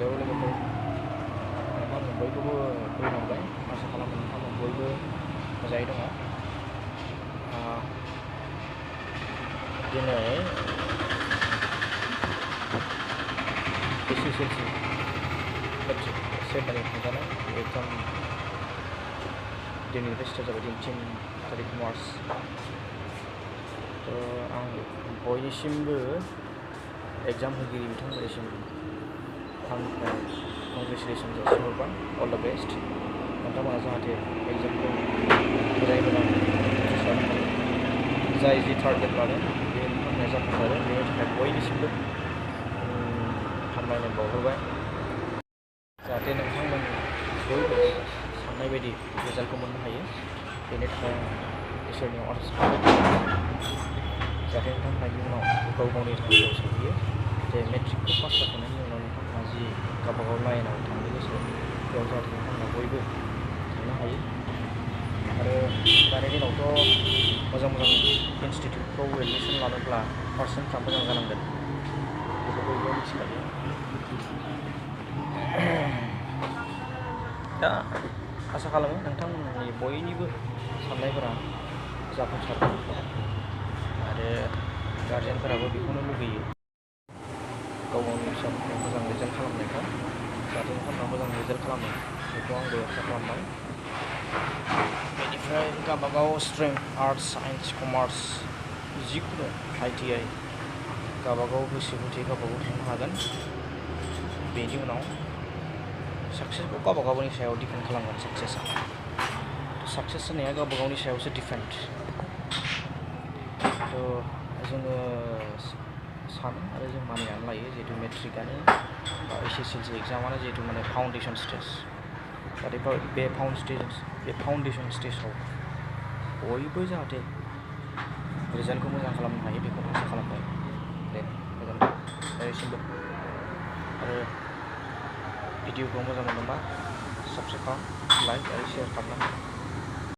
hello लोगोफोर नोंथांमोन बयखौबो खुलुमबाय आसा खालामो नोंथांमोन बयबो मोजाङै दङ दिनै HSLC मेट्रिक सेमिनारि खुंजानाय एग्जाम दिनैनिफ्राय स्टार्ट जाबाय दिन 3 तारिख मार्च आं बयनिसिमबो एग्जाम होगिरि बिथांमोननिसिम आंनिफ्राय कंग्रेचुलेसन जासिहरबाय अल द बेस्ट नोंथांमोना जाहाथे एग्जामखौ मोजाङै मोजां उथ्रिसारनो हायो जाय जि टारगेट लादों बे नोंथांमोना जाफुंसारो बेनि थाखाय बयनिसिमबो हामलायनाय बावहरबाय जाहाथे नोंथांमोन बयबो साननाय बायदि रिजाल्टखौ मोननो हायो बेनि थाखाय इसोरनियाव आरज खालामो जाहाथे नोंथांमोना इयुनाव गाव गावनि थांखियाव सौहैयो जे मेट्रिकखौ पास जाखांनायनि उनाव नोंथांमोना जि गावबागाव लाइनाव थांनो गोसो बेयाव जाहाथे नोंथांमोना बयबो थांनो हायो आरो दानि दिनावथ' मोजां मोजां इनस्टिटिउटफ्राव एडमिसन लानोब्ला पार्सेन्टफ्रा मोजां जानांगोन बेखौ बयबो मिथिखायो दा आसा खालामो नोंथांमोननि बयनिबो साननायफोरा जाफुंसारगोन आरो गार्जेनफोराबो बेखौनो लुगैयो गाव गावनि फिसाफोरखौ मोजां रिजाल्ट खालामनायखौ जाहाथे नोंथांमोना मोजां रिजाल्ट खालामो बेखौ आंबो आसा खालामबाय बेनिफ्राय गावबागाव स्ट्रिम आर्टस साइन्स कमार्स जिखुनु ITI गावबागाव गोसो मथे गावबागाव थांनो हागोन बेनि उनाव साक्सेसखौ गावबा गावनि सायाव डिपेन्ड खालामगोन साक्सेस होनाया गावबा गावनि सायावसो डिपेन्ड जोङो सानो आरो जों मानिनानै लायो जिहेतु मेट्रिकआनो बा HSLC एग्जामानो जिहेतु माने फाउन्डेसन स्टेज जाहाथे बे फाउन्डेसन स्टेजाव बयबो जाहाथे रिजाल्टखौ मोजां खालामनो हायो बेखौनो आसा खालामबाय दे गोजोनथों बयनिसिमबो आरो भिडिअखौ मोजां मोनोबा साबस्क्राइब खालाम लाइक आरो शेयार खालामना